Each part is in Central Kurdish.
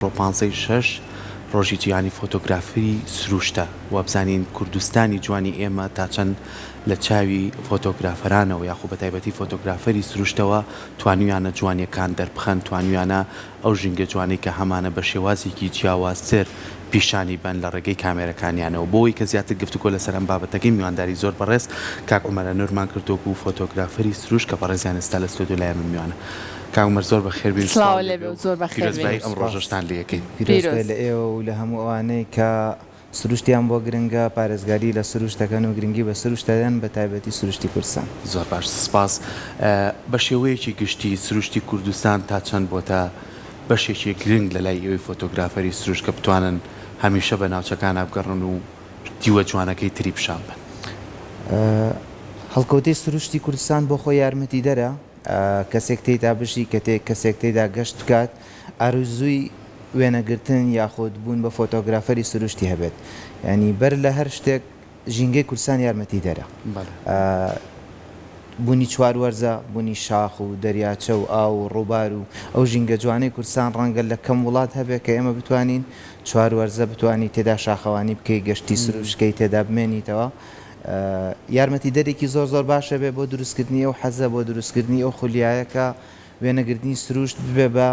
ئەمڕۆ پانزەی شەش ڕۆژی جیهانی فۆتۆگرافی سروشتە، وابزانین کوردستانی جوانی ئێمە تا چەند لە چاوی فۆتۆگرافەرانەوە یاخۆ بە تایبەتی فۆتۆگرافەری سروشتەوە توانیویانە جوانیەکان دەربخەن، توانیویانە ئەو ژینگە جوانەی کە هەمانە بە شێوازێکی جیاوازتر پیشانی بەن لە ڕێگەی کامێرەکانیانەوە. بۆ ئەوەی کە زیاتر گفتوگۆ لەسەر ئەم بابەتەکەی میوانداری زۆر بەڕێز کاک عومەر ئەنورمان کرد وەکو فۆتۆگرافەری سروشت کە بەڕێزیان ئێستا لە ستۆدیۆ لای ئێمە میوانە. کاک عومەر زۆر بەخێر بێی و سڵاو سڵاو لێ بێ لێبێ و و زۆر بەخێر بێی. پیرۆزبایی ئەم ڕۆژەشتان لێ ئەکەین. پیرۆز بێ پیرۆز. لە ئێوە و لە هەموو ئەوانەی کە سروشتیان بۆ گرنگە، پارێزگاری لە سروشت دەکەن و گرنگی بە سروشت دەدەن، بە تایبەتی سروشتی کوردستان. زۆر باش سپاس. بە شێوەیەکی گشتی سروشتی کوردستان تا چەند بۆتە بەشێکی گرنگ لە لای ئێوەی فۆتۆگرافەری سروشت کە بتوانن هەمیشە بە ناوچەکانا بگەڕن و دیوە جوانەکەی تری پیشان بەن؟ هەڵکەوتەی سروشتی کوردستان بۆ خۆی یارمەتیدەرە، کەسێک تێیدا بژی، کەسێک تێیدا گەشت بکات، ئارەزووی وێنەگرتن یاخود بوون بە فۆتۆگرافەری سروشتی هەبێت. یانی بەر لە هەر شتێک ژینگەی کوردستان یارمەتیدەرە. بوونی چوار وەرزە، بوونی شاخ و دەریاچە و ئاو و ڕووبار و ئەو ژینگە جوانەی کوردستان ڕەنگە لە کەم وڵات هەبێ کە ئێمە بتوانین چوار وەرزە بتوانی تێدا شاخەوانی بکەی، گەشتی سروشت بکەی، تێدا بمێنیتەوە. یارمەتیدەرێکی زۆر زۆر باشە بێ بۆ دروستکردنی ئەو حەزە، بۆ دروستکردنی ئەو خولیایە کە وێنەگرتنی سروشت ببێ بە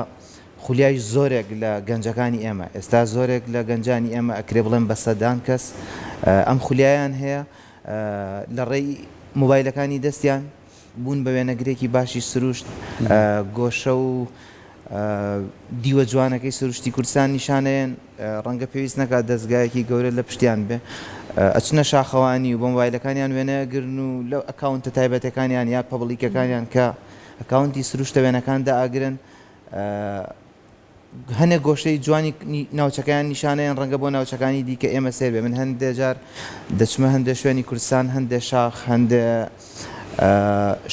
خولیای زۆرێک لە گەنجەکانی ئێمە. ئێستا زۆرێک لە گەنجانی ئێمە ئەکرێ بڵێم بە سەدان کەس ئەم خولیایان هەیە لە ڕێی مۆبایلەکانی دەستیان بوون بە وێنەگرێکی باشی سروشت، گۆشە و دیوە جوانەکەی سروشتی کوردستان نیشانەیەن، ڕەنگە پێویست نەکات دەزگایەکی گەورە لە پشتیان بێ، ئەچنە شاخەوانی و بە مۆبایلەکانیان وێنە ئەگرن و لەو ئەکاونتە تایبەتەکانیان یا public ەکانیان کە ئەکاونتی سروشتە وێنەکان دائەگرن. هەنێ گۆشەی جوانی ناوچەکەیان نیشانەیەن ڕەنگە بۆ ناوچەکانی دیکە ئێمە سەیر بێ من هەندێ جار دەچمە هەندێ شوێنی کوردستان هەندێ شاخ هەندێ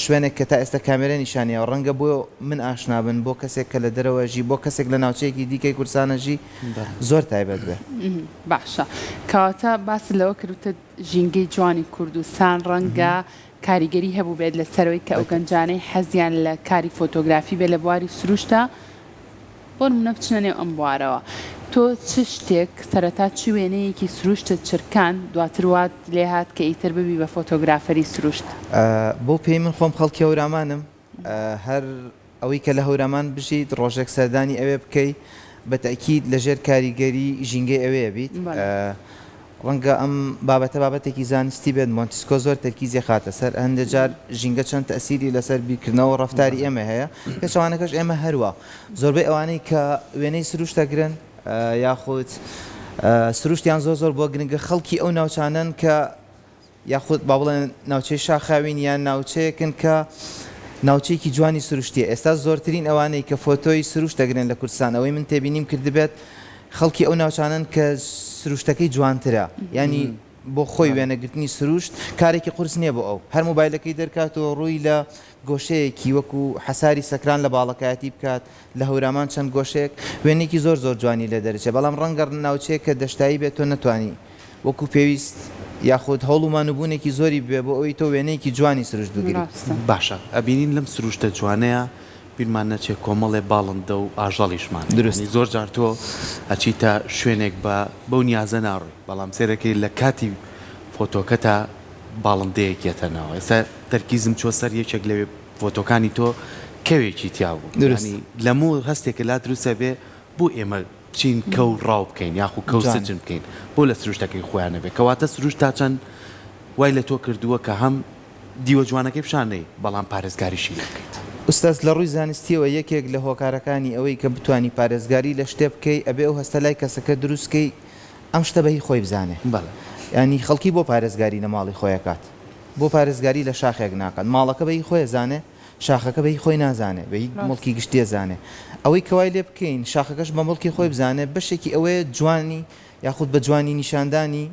شوێنێک کە تا ئێستا کامێرە نیشانیەوە ڕەنگە بۆ من ئاشنا بن بۆ کەسێک کە لە دەرەوە ژی بۆ کەسێک لە ناوچەیەکی دیکەی کوردستانە ژی زۆر تایبەت بێ. باشە کەواتە باست لەوە کرد وتت ژینگەی جوانی کوردستان ڕەنگە کاریگەری هەبووبێت لەسەرەوەی کە ئەو گەنجانەی حەزیان لە کاری فۆتۆگرافی بێت لە بواری سروشتا بۆ نمونە بچنە نێو ئەم بوارەوە تۆ چ شتێک سەرەتا چ وێنەیەکی سروشتت چرکاند دواتر وات لێهات کە ئیتر ببی بە فۆتۆگرافەری سروشت؟ بەو پێی من خۆم خەڵکی هەورامانم هەر ئەوەی کە لە هەورامان بژیت ڕۆژێک سەردانی ئەوێ بکەی بە تەئکید لە ژێر کاریگەری ژینگەی ئەوێ بیت. ڕەنگە ئەم بابەتە بابەتێکی زانستی بێت، مۆنتسکۆ زۆر تەرکیزی خاتە سەر، هەندێ جار ژینگە چەند تەئسیری لەسەر بیرکردنەوە و ڕەفتاری ئێمە هەیە، پێچەوانەکەش ئێمە هەروا. زۆربەی ئەوانەی کە وێنەی سروشت ئەگرن یاخود سروشتیان زۆر زۆر بۆ گرنگە خەڵکی ئەو ناوچانەن کە یاخود با بڵێن ناوچەی شاخاوین یان ناوچەیەکن کە ناوچەیەکی جوانی سروشتیە ئێستا زۆرترین ئەوانەی کە فۆتۆی سروشت دەگرن لە کوردستان ئەوەی من تێبینیم کردبێت خەڵکی ئەو ناوچانەن کە سروشتەکەی جوانترە یانی بۆ خۆی وێنەگرتنی سروشت کارێکی قورس نییە بۆ ئەو هەر مۆبایلەکەی دەرکات و ڕووی لە گۆشەیەکی وەکو حەساری سەکران لە باڵەکایەتی بکات لە هەورامان چەند گۆشەیەک وێنەیەکی زۆر زۆر جوانی لێ دەرچێ بەڵام ڕەنگە ناوچەیەک کە دەشتایی بێت تۆ نەتوانی وەکو پێویست یاخود هەوڵ و مانووبوونێکی زۆری بوێ بۆ ئەوەی تۆ وێنەیەکی جوانی سروشت بگری. ڕاستە. باشە ئەبینین لەم سروشتە جوانەیا بیرمان نەچێ کۆمەڵێ باڵندە و ئاژەڵیشمان هەیە دروست. یانی زۆر جار تۆ ئەچیتە شوێنێک بە بەو نیازە ناڕۆی بەڵام سەیرەکەی لە کاتی فۆتۆکەتا باڵندەیەک یەتە ناوە ئێستا تەرکیزم چوە سەر یەکێک لە فۆتۆکانی تۆ کەوێکی تیا بوو دروست. یانی لەمۆ هەستێکە لا دروست ئەبێ بۆ ئێمە بچین کەو ڕاو بکەین یاخو کەو سجن بکەین بۆ لە سروشتەکەی خۆیان نەبێت کەواتە سروشت تا چەند وای لە تۆ کردووە کە هەم دیوە جوانەکەی پیشان نەی بەڵام پارێزگاریشی لێ بکەیت. ئوستاز لە ڕووی زانستیەوە یەکێک لە هۆکارەکانی ئەوەی کە بتوانی پارێزگاری لە شتێ بکەی ئەبێ ئەو هەستە لای کەسەکە دروست کەی ئەم شتە بە هی خۆی بزانێ بەڵێ. یانی خەڵکی بۆ پارێزگاری لە ماڵی خۆی ئەکات بۆ پارێزگاری لە شاخێک ناکات ماڵەکە بە هی خۆی ئەزانێ شاخەکە بە هی خۆی نازانێ، بە هی موڵکی گشتی ئەزانێ. ئەوەی کە وای لێ بکەین شاخەکەش بە موڵکی خۆی بزانێ، بەشێکی ئەوەیە جوانی یاخود بە جوانی نیشاندانی،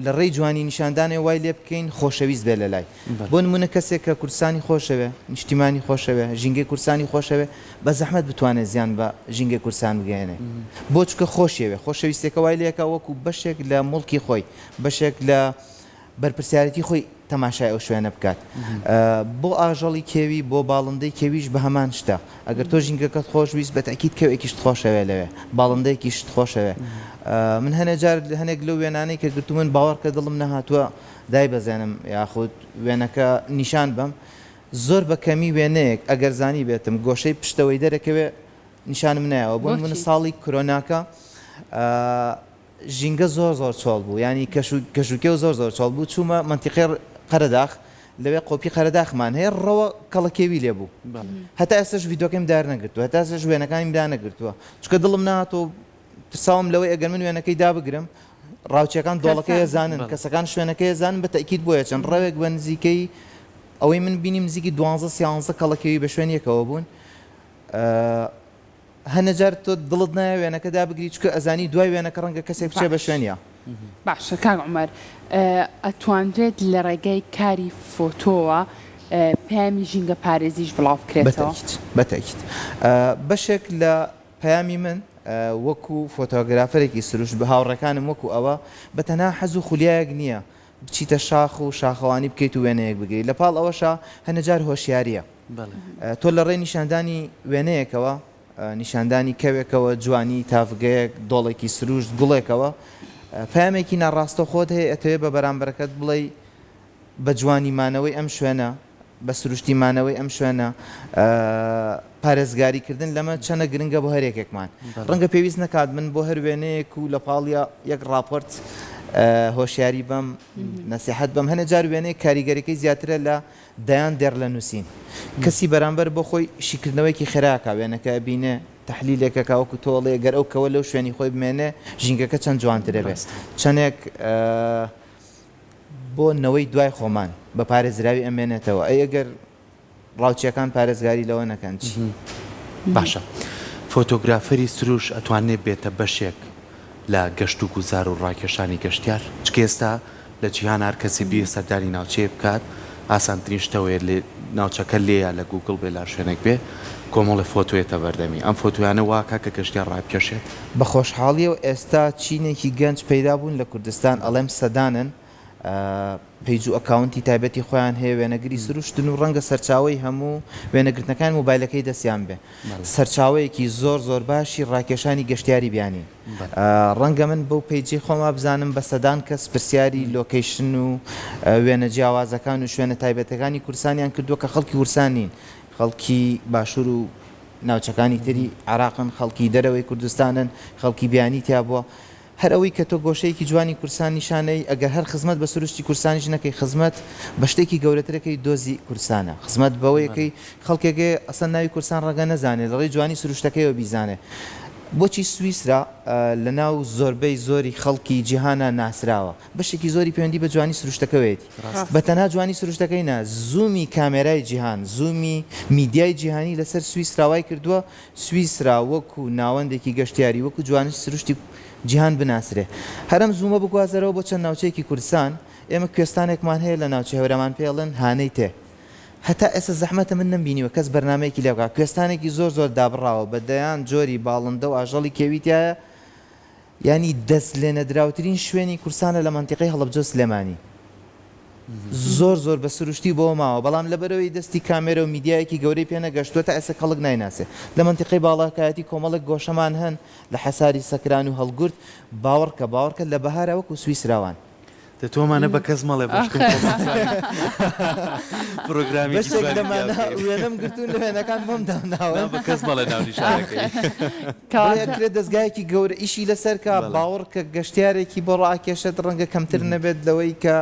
لە ڕێی جوانی نیشاندانێ وای لێ بکەین خۆشەویست بێ لە لای. بۆ نموونە کەسێک کە کوردستانی خۆشەوێ، نیشتیمانی خۆشەوێ، ژینگەی کوردستانی خۆشەوێ، بە زەحمەت بتوانێ زیان بە ژینگەی کوردستان بگەیەنێ. بۆ؟ چونکە خۆشیەوێ. خۆشەویستیەکە وای لێ ئەکا وەکوو بەشێک لە موڵکی خۆی، بەشێک لە بەرپرسیارێتی خۆی. تەماشای ئەو شوێنە بکات. بۆ ئاژەڵی کێوی، بۆ باڵندەی کێویش بە هەمان شتە. ئەگەر تۆ ژینگەکەت خۆش ویست، بە تەئکید کەوێکیشت خۆشەوێ لەوێ، باڵندەیەکیشت خۆشەوێ. من هەنێ جار هەنێک لەو وێنانەی کە گرتوومن باوەڕکە دڵم نەهاتووە دایبەزێنم یاخود وێنەکە نیشان بەم. زۆر بە کەمی وێنەیەک ئەگەر زانیبێتم گۆشەی پشتەوەی دەرەکەوێ نیشانم نایەوە. بۆ نموونە بۆچی؟ ساڵی کرۆناکە ژینگە زۆر زۆر چۆڵ بوو یانی کەش و کەش و کێو زۆر زۆر چۆڵ بوو چوومە مەنتیقەی قەرەداخ لەوێ قۆپی قەرەداخمان هەیە ڕەوە کەڵەکێوی لێ بوو هەتا ئێستاش ڤیدۆکەیم دار نەگرتووە هەتا ئێستاش وێنەکانیم دانەگرتووە چونکە دڵم نەهاتەوە ترساوم لەوەی ئەگەر من وێنەکەی دابگرم ڕاوچیەکان دۆڵەکەی ئەزانن کەسەکان شوێنەکەی ئەزانن بە تەئکید بۆیە چەند ڕەوێک بە نزیکەی ئەوەی من بینیم نزیکی دوانزە سیانزە کەڵەکێوی بە شوێن یەکەوە بوون هەنێ جار تۆ دڵت نایە وێنەکە دابگری چونکە ئەزانی دوای وێنەکە ڕەنگە کەسێک بچێ بە باش شوێنیا. باشە کاک عومەر ئەتوانرێت لە ڕێگای کاری فۆتۆوە پەیامی ژینگە پارێزیش بڵاو بکرێتەوە؟ بەتەئکید بەتەئکید بەشێک لە پەیامی من وەکو فۆتۆگرافەرێکی سروشت بە هاوڕێکانم وەکو ئەوە بە تەنها حەز و خولیایەک نییە بچیتە شاخ و شاخەوانی بکەیت و وێنەیەک بگری لە پاڵ ئەوەشا هەنێ جار هۆشیارییە تۆ لە ڕێی نیشاندانی وێنەیەکەوە، نیشاندانی کەوێکەوە، جوانی تاڤگەیەک، دۆڵێکی سروشت، گوڵێکەوە، پەیامێکی ناڕاستەوخۆت هەیە ئەتەوێ بە بەرامبەرەکەت بڵێی بە جوانی مانەوەی ئەم شوێنە، بە سروشتی مانەوەی ئەم شوێنە، پارێزگاری کردن لەمە چەنە گرنگە بۆ هەر یەکێکمان. ڕەنگە پێویست نەکات من بۆ هەر وێنەیەک و لە پاڵیا یەک ڕاپۆرت هۆشیاری بەم، نەسیحەت بەم. هەنێ جار وێنەیەک کاریگەریەکەی زیاترە لە دەیان دێڕ لە نووسین. کەسی بەرامبەر بۆ خۆی شیکردنەوەیەکی خێرا ئەکا، وێنەکە ئەبینێ، تەحلیلێک ئەکا وەکو تۆ ئەڵێی گەر ئەو کەوە لەو شوێنی خۆی بمێنێ ژینگەکە چەند جوانتر ئەبێ، چەنێک بۆ نەوەی دوای خۆمان بە پارێزراوی ئەمێنێتەوە، ئەی ئەگەر ڕاوچیەکان پارێزگاری لەوە نەکەن چی؟ باشە فۆتۆگرافەری سروش ئەتوانێ بێتە بەشێک لە گەشت و گوزار و ڕاکێشانی گەشتیار؟ چونکە ئێستا لە جیهان هەر کەسێ بیەوێ سەردانی ناوچەیەک بکات ئاسانترین شت ئەوەیە لێ ناوچەکە لێیە لە گووگڵ بێ لە هەر شوێنێک بێ کۆمەڵێ فۆتۆ یەتە بەردەمی ئەم فۆتۆیانە وا ئەکا کە گەشتیار ڕابکێشێت. بە خۆشحاڵیەوە ئێستا چینێکی گەنج پەیدا بوون لە کوردستان ئەڵێم سەدانن پەیج و ئەکاونتی تایبەتی خۆیان هەیە وێنەگری سروشتن و ڕەنگە سەرچاوەی هەموو وێنەگرتنەکان مۆبایلەکەی دەستیان بێ سەرچاوەیەکی زۆر زۆر باشی ڕاکێشانی گەشتیاری بیانین ڕەنگە من بەو پەیجەی خۆم وابزانم بە سەدان کەس پرسیاری location و وێنە جیاوازەکان و شوێنە تایبەتەکانی کوردستانیان کردووە کە خەڵکی ورسان نین خەڵکی باشوور و ناوچەکانی تری عێراقن خەڵکی دەرەوەی کوردستانن خەڵکی بیانی تیا بووە هەر ئەوەی کە تۆ گۆشەیەکی جوانی کوردستان نیشانەی، ئەگەر هەر خزمەت بە سروشتی کوردستانیش نەکەی، خزمەت بە شتێکی گەورەتر ئەکەی دۆزی کوردستانە. خزمەت بەوەی ئەکەی خەڵکێک هەیە ئەسڵەن ناوی کوردستان ڕەنگە نەزانێ، لە ڕێی جوانی سروشتەکەیەوە بیزانێ. بۆچی سویسرا لە ناو زۆربەی زۆری خەڵکی جیهانا ناسراوە؟ بەشێکی زۆری پەیوەندی بە جوانی سروشتەکەوەیەتی. بە تەنها جوانی سروشتەکەی نا، زوومی کامێرای جیهان، زوومی میدیای جیهانی لەسەر سویسرا وای کردووە سویسرا وەکو ناوەندێکی گەشتیاری، وەکو جوانی سروشتی جیهان بناسرێ. هەر ئەم زوومە بگوازەرەوە بۆ چەند ناوچەیەکی کوردستان، ئێمە کوێستانێکمان هەیە لە ناوچەی هەورامان پێی ئەڵێن هانەی تێ. هەتا ئێستا زەحمەتە من نەمبینیوە کەس بەرنامەیەکی لێ بکا. کوێستانێکی زۆر زۆر دابڕاوە، بە دەیان جۆری باڵندە و ئاژەڵی کێوی تیایە، یانی دەست لێنەدراوترین شوێنی کوردستانە لە مەنتیقەی هەڵەبجە و سلێمانی. زۆر زۆر بە سروشتی بۆ ماوە بەڵام لەبەرئەوەی دەستی کامێرە و میدیایەکی گەورەی پێ نەگەشتووە تا ئێستا کەڵک نایناسێ. لە مەنتیقەی باڵاکایەتی کۆمەڵێک گۆشەمان هەن لە حەساری سەکران و هەڵگورد باوەڕکە باوەڕکە لە بەهارا وەکو سویسرا وان. دە تۆ ئەمانە بە کەس مەڵێ بەشکم خۆمان پرۆگرامێکی بەشێک جوانی تیا لەمانە بکەین. وێنەم گرتوون لە وێنەکان بۆم داناون. نا بە کەس مەڵێ ناونیشانەکەی. بۆیە کەواتە. ئەکرێت دەزگایەکی گەورە ئیشی لەسەر کا، بەڵێ. باوەڕکە گەشتیارێکی بۆ ڕاکێشێت ڕەنگە کەمتر نەبێت لەوەی کە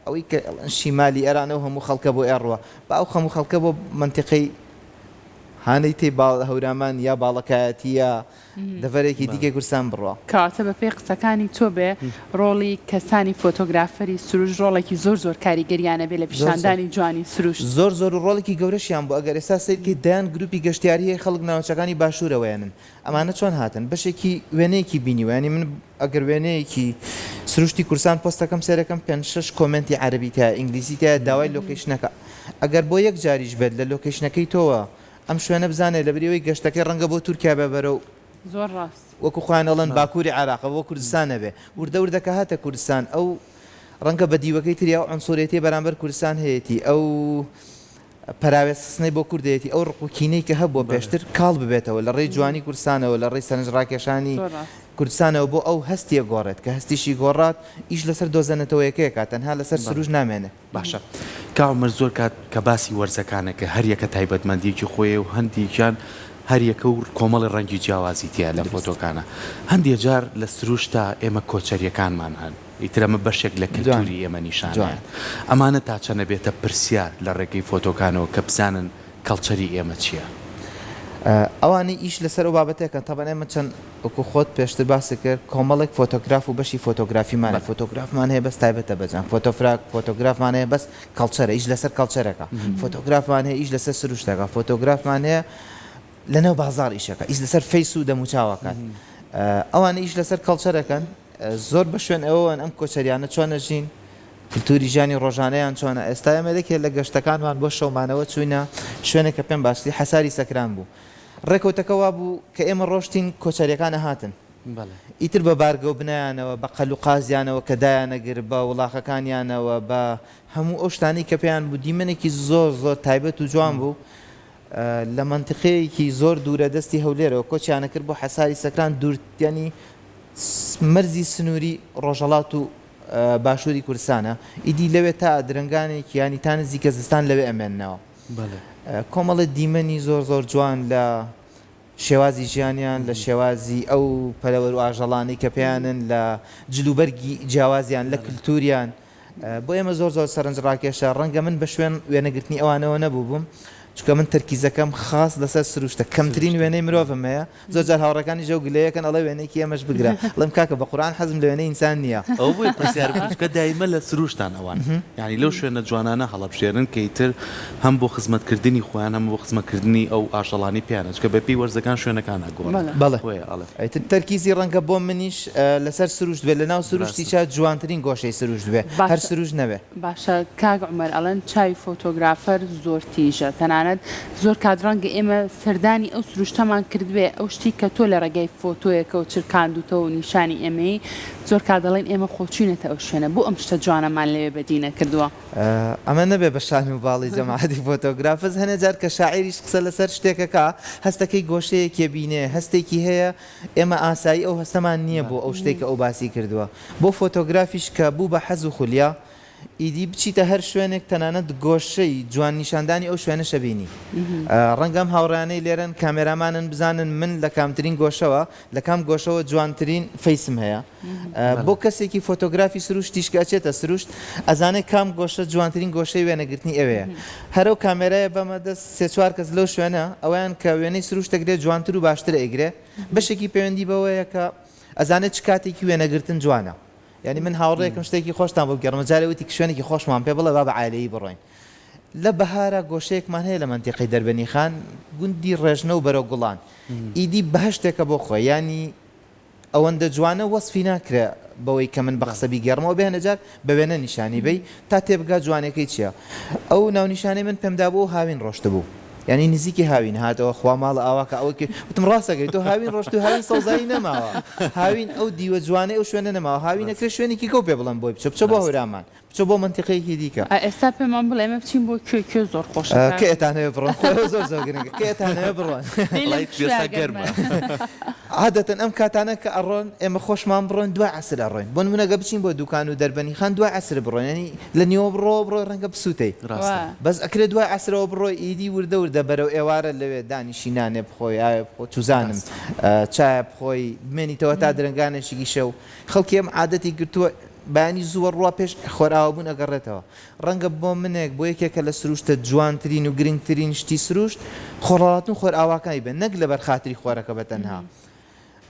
ئەوەی کە ئەڵێن شیمالی ئێران ئەو هەموو خەڵکە بۆ ئێڕوە با ئەو خەموو خەڵکە بۆ مەنتیقەی هانەی تێی باڵ هەورامان یا باڵەکایەتی یا دەڤەرێکی دیکەی کوردستان بڕوا. کەواتە بە پێی قسەکانی تۆ بێ ڕۆڵی کەسانی فۆتۆگرافەری سروشت ڕۆڵێکی زۆر زۆر کاریگەریان ئەبێ لە زۆر زۆر. پیشاندانی جوانی سروشت. زۆر زۆر و ڕۆڵێکی گەورەشیان بوو ئەگەر ئێستا سەیر کەی دەیان گروپی گەشتیاری هەیە خەڵک ناوچەکانی باشوورەوە یەنن ئەمانە چۆن هاتن بەشێکی وێنەیەکی بینیوە یانی من ئەگەر وێنەیەکی سروشتی کوردستان پۆستەکەم سەیرەکەم پێنج شەش comment ی عەرەبی تایە ئینگلیزی تایە داوای location ەکە ئەگەر بۆ یەک جاریش بێت لە location ەکەی تۆوە ئەم شوێنە بزانێ لەبری ئەوەی گەشتەکەی ڕەنگە بۆ تورکیا بێ بەرەو زۆر ڕاست. وەکو خۆیان ئەڵێن باکوری عێراقە بۆ کوردستان نەبێ وردە وردە کە هاتە کوردستان ئەو. ڕەنگە بە دیوەکەی تری ئەو عونسوریەتەی بەرامبەر کوردستان هەیەتی، ئەو پەراوێزخستنەی بۆ کورد هەیەتی، ئەو ڕق و کینەی کە هەبووە پێشتر کاڵ ببێتەوە لە ڕێی جوانی کوردستانەوە، لە ڕێی سەرنجڕاکێشانی کوردستانەوە بۆ ئەو هەستی ئەگۆڕێت، کە هەستیشی گۆڕات ئیش لەسەر دۆزە نەتەوەیەکەی ئەکات تەنها لەسەر سروشت نامێنێ. باشە کاک عومەر زۆر کات کە باسی وەرزەکان ئەکرێ هەر یەکە تایبەتمەندیەکی خۆیە و هەندێکیان هەر یەکە و کۆمەڵی ڕەنگی جیاوازی تیایە لە فۆتۆکانا هەندێ جار لە سروشتا ئێمە کۆچەریەکانمان هەن ئیتر ئەمە بەشێک لە کەلتوری ئێمە نیشانەیە ئەمانە تا چەند ئەبێتە پرسیار لە ڕێگەی فۆتۆکانەوە کە بزانن کەڵچەری ئێمە چیە؟ ئەوانەی ئیش لەسەر ئەو بابەتە ئەکەن تەبعەن ئێمە چەند وەکو خۆت پێشتر باست کرد کۆمەڵێک فۆتۆگراف و بەشی فۆتۆگرافیمان هەیە فۆتۆگرافمان هەیە بەس تایبەتە بە جەنگ فۆتۆفراک فۆتۆگرافمان هەیە بەس culture ە ئیش لەسەر culture ەکە فۆتۆگرافمان هەیە ئیش لەسەر سروشتەکە فۆتۆگرافمان هەیە لەناو بازاڕ ئیشەکە ئیش لەسەر face و دەموچاوەکات ئەوانە ئیش لەسەر culture ەکەن زۆر بە شوێن ئەوەن ئەم کۆچەریانە چۆن ئەژین کلتوری ژیانی ڕۆژانەیان چۆنە ئێستا ئێمە یەکێ لە گەشتەکانمان بۆ شەومانەوە چوینە شوێنێک کە پێم باشتری حەساری سەکران بوو ڕێکەوتەکە وابوو کە ئێمە ڕۆشتین کۆچەریەکان ئەهاتن ئیتر بە بارگەو بنایانەوە بە قەل و قازیانەوە کە دایانەگر بە وڵاخەکانیانەوە بە هەموو ئەو شتانەی کە پێیان بوو دیمەنێکی زۆر زۆر تایبەت و جوان بوو لە مەنتیقەیەکی زۆر دوورە دەستی هەولێرەوە کۆچیانە کرد بۆ حەساری سەکران دوور یانی مەرزی سنووری ڕۆژهەڵات و باشووری کوردستانە ئیدی لەوێ تا درەنگانێکی یانی تا نزیکە زستان لەوێ ئەمێننەوە کۆمەڵێ دیمەنی زۆر زۆر جوان لە شێوازی ژیانیان لە شێوازی ئەو پەلەوەر و ئاژەڵانەی کە پێیانن لە جلوبەرگی جیاوازیان لە کلتوریان بۆ ئێمە زۆر زۆر سەرنجڕاکێشە، ڕەنگە من بە شوێن وێنەگرتنی ئەوانەوە نەبووبم، چونکە من تەرکیزەکەم خاس لەسەر سروشتە، کەمترین وێنەی مرۆڤم هەیە، زۆر جار هاوڕێکانیش ئەو گلەیەکەن ئەڵێ وێنەیەکی ئێمەش بگرە، ئەڵێم کاکە بە قورئان حەزم لە وێنەی ئینسان نییە. ئەوە بۆیە پرسیارم کرد چونکە دایمە لە سروشتان ئەوان یانی لەو شوێنە جوانانە هەڵەبژێرن کە ئیتر هەم بۆ خزمەتکردنی خۆیان هەم بۆ خزمەتکردنی ئەو ئاژەڵانەی پێیانە چونکە بەپێی وەرزەکان شوێنەکان ئەگۆڕن بەڵێ بۆیە ئەڵێم. ئیتر تەرکیزی ڕەنگە بۆ منیش لەسەر سروشت بێت لەناو سروشتیشا جوانترین گۆشەی سروشت بێ هەر باشە سروشت نەبێ. باشە کاک عومەر ئەڵێن چاوی فۆتۆگرافەر زۆر تیژە تەنانەت زۆر کات ڕەنگە ئێمە سەردانی ئەو سروشتەمان کردبێ ئەو شتی کە تۆ لە ڕێگای فۆتۆیەکەوە چرکاندوتەوە و نیشانی ئێمەی زۆر کات دەڵێن ئێمە خۆ چوینەتە ئەو شوێنە بۆ ئەم شتە جوانەمان لەوێ بەدی نەکردووە. ئەمە نەبێ بە شان و باڵی جەماعەتی فۆتۆگرافز هەنێ جار کە شاعیریش قسە لەسەر شتێک ئەکا هەستەکەی گۆشەیەکێ بینێ هەستێکی هەیە ئێمە ئاسایی ئەو هەستەمان نییە بۆ ئەو شتەی کە ئەو باسی کردووە بۆ فۆتۆگرافیش کە بوو بە حەز و خولیا ئیدی بچیتە هەر شوێنێک تەنانەت گۆشەی جوان نیشاندانی ئەو شوێنەش ئەبینی ڕەنگە ئەم هاوڕێیانەی لێرەن کامێرامانن بزانن من لە کامترین گۆشەوە لە کام گۆشەوە جوانترین face م هەیە بۆ کەسێکی فۆتۆگرافی سروشتیش کە ئەچێتە سروشت ئەزانێ کام گۆشە جوانترین گۆشەی وێنەگرتنی ئەوێیە هەر ئەو کامێرایە بەمە دەست سێ چوار کەس لەو شوێنە ئەویان کە وێنەی سروشت ئەگرێ جوانتر و باشتر ئەیگرێ بەشێکی پەیوەندی بەوەیە کە ئەزانێت چ کاتێکی وێنەگرتن جوانە یانی من هاوڕێیەکم شتێکی خۆشتان بۆ بگێڕمە جارێ وتی شوێنێکی خۆشمان پێ بڵێ با بە عایلەیی بڕۆین لە بەهارا گۆشەیەکمان هەیە لە مەنتیقەی دەربەنیخان گوندی ڕێژنە و بەرەو گوڵان ئیدی بەهەشتێکە بۆ خۆی یانی ئەوەندە جوانە وەسفی ناکرێ بەوەی کە من بە قسە بیگێڕمەوە بێ هەنێ جار بە وێنە نیشانی بەی تا تێبگا جوانێکەی چیە ئەو ناونیشانەی من پێم دابوو ئەو هاوین ڕۆشتبوو یانی نزیکی هاوین هاتەوە خوا ماڵە ئاوا کە ئەوەی وتم ڕاستەکەی تۆ هاوین ڕۆشتوو هاوین سەوزایی نەماوە هاوین ئەو دیوە جوانەی ئەو شوێنە نەماوە هاوین ئەکرێ شوێنێکی کەو پێ بڵێم بۆی بچۆ بچۆ بۆ هەورامان بچۆ بۆ مەنتیقەیەکی دیکە. ئە ئێستا پێمان بڵێ ئێمە بچین بۆ کوێ کوێ زۆر خۆشە کاک. کەی ئەتانەوێ بڕۆن خۆ ئەوە زۆر زۆر گرنگە کەی ئەتانەوێ بڕۆن. دەی لەم وەڵای کوێیا ئێستا گەرمە. گەرمە. عادەتەن ئەم کاتانە کە ئەڕۆن ئێمە خۆشمان بڕۆین دوای عەسر ئەڕۆین بۆ نمونە گەر بچین بۆ دوکان و دەربەنیخان دوای عەسر بڕۆین یانی لە نیوەڕۆوە بڕۆی ڕەنگە بسوتێی ڕاستە. بەس ئەکرێ دوای عەسرەوە بڕۆی ئیدی وردە وردە بەرەو ئێوارە لەوێ دانیشی نانێ بخۆی ئاوێ بخۆ چوزانم ڕاستە. چایە بخۆی بمێنیتەوە تا درەنگانێکی شەو خەڵکی ئەم عادەتی گرتووە بەیانی زووە ڕوا پێش خۆرئاوابوون ئەگەڕێتەوە. ڕەنگە بۆ منێک، بۆ یەکێکە لە سروشتە جوانترین و گرنگترین شتی سروشت، خۆرهەڵاتن و خۆرئاواکانی بێت، نەک لەبەر خاتری خۆرەکە بە تەنها.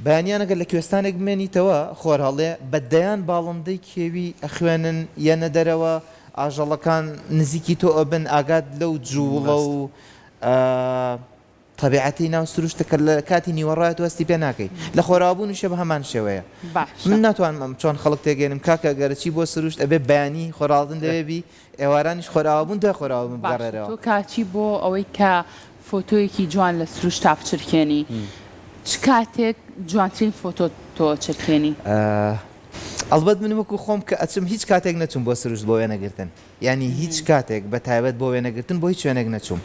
بەیانیان ئەگەر لە کوێستانێک بمێنیتەوە، خۆر هەڵێ، بە دەیان باڵندەی کێوی ئەخوێنن، یەنە دەرەوە، ئاژەڵەکان نزیکی تۆ ئەبن، ئاگات لەو جووڵە و تەبیعەتی ناو سروشتە کە لە کاتی نیوەڕۆیا تۆ هەستی پێ ناکەی لە خۆراوابوونیشە بە هەمان شێوەیە باشە. من ناتوانم ئەم چۆن خەڵک تێگەیەنم کاکە گەر چی بۆ سروشت ئەبێ بەیانی خۆراوڵدن لەوێ بی ئێوارانیش خۆراوابوون دوای خۆراوابوون باشە بگەڕێرەوە. تۆ کاچی بۆ ئەوەی کە فۆتۆیەکی جوان لە سروشتا بچرکێنی چ کاتێک جوانترین فۆتۆ تۆ ئەچرکێنی؟ ئەڵبەت من وەکو خۆم کە ئەچم هیچ کاتێک نەچووم بۆ سروشت بۆ وێنەگرتن یانی هیچ کاتێک بە تایبەت بۆ وێنەگرتن بۆ هیچ شوێنێک نەچووم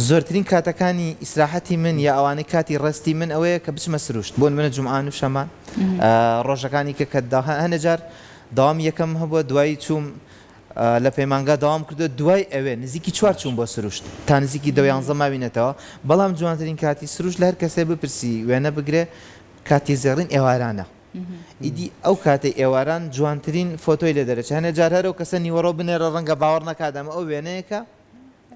زۆرترین کاتەکانی ئیسراحەتی من یا ئەوانەی کاتی ڕێستی من ئەوەیە کە بچمە سروشت بۆ نمونە جومعان و شەمان ڕۆژەکانی کە کە هەنێ جار دەوامی یەکەم هەبووە دوایی چووم لە پەیمانگا دەوام کردووە دوای ئەوێ نزیکی چوار چووم بۆ سروشت تا نزیکی دە یانزە ماوینەتەوە بەڵام جوانترین کاتی سروشت لە هەر کەسێ بپرسی وێنە بگرێ کاتی زێڕین ئێوارانە ئیدی ئەو کاتەی ئێواران جوانترین فۆتۆی لێ دەرەچێ هەنێ جار هەر ئەو کەسە نیوەڕۆ بنێرە ڕەنگە باوەڕ نەکات ئەمە ئەو وێنەیەکە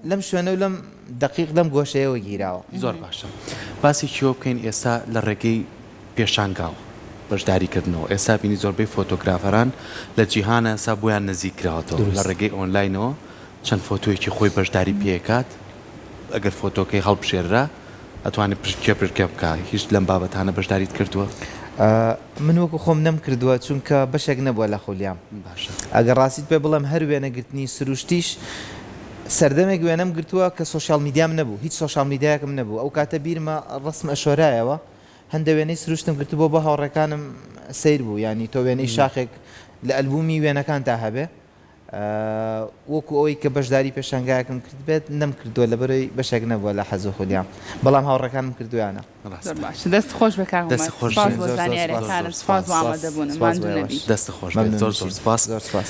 لەم شوێنە و لەم دەقیق لەم گۆشەیەوە گیراوە. زۆر باشە باسێکی ئەوە بکەین ئێستا لە ڕێگەی پێشانگاوە بەشداری کردنەوە ئێستا بینی زۆربەی فۆتۆگرافەران لە جیهانە ئێستا بۆیان نزیک کراوەتەوە لە ڕێگەی ئۆنلاینەوە چەند فۆتۆیەکی خۆی بەشداری پێکات ئەگەر فۆتۆکەی هەڵبژێررا ئەتوانێت کێبرکێ بکا هیچ لەم بابەتانە بەشداریت کردووە؟ من وەکو خۆم نەمکردووە چونکە بەشێک نەبووە لە خولیام. باشە. ئەگەر ڕاستیت پێ بڵێم هەر وێنەگرتنی سروشتیش سەردەمێک وێنەم گرتووە کە سۆشیال میدیام نەبوو هیچ سۆشیال میدیایەکم نەبوو ئەو کاتە بیرمە ڕەسم ئەشۆرایەوە هەندە وێنەی سروشتم گرتبووە بۆ هاوڕێکانم سەیر بوو یانی تۆ وێنەی شاخێک لە ئەلبومی وێنەکانتا هەبێ وەکو ئەوەی کە بەشداری پێشانگایەکم کردبێت نەمکردووە لەبەرئەوەی بەشێک نەبووە لە حەز و خولیام بەڵام هاوڕێکانم کردوویانە. زۆر باشە دەست خۆش بێ کاک عومەر سوپاس بۆ زانیاریەکانت سوپاس بۆ ئامادەبوونت ماندوو نەبی. دەست خۆش بێت زۆر زۆر سوپاس. زۆر سوپاس.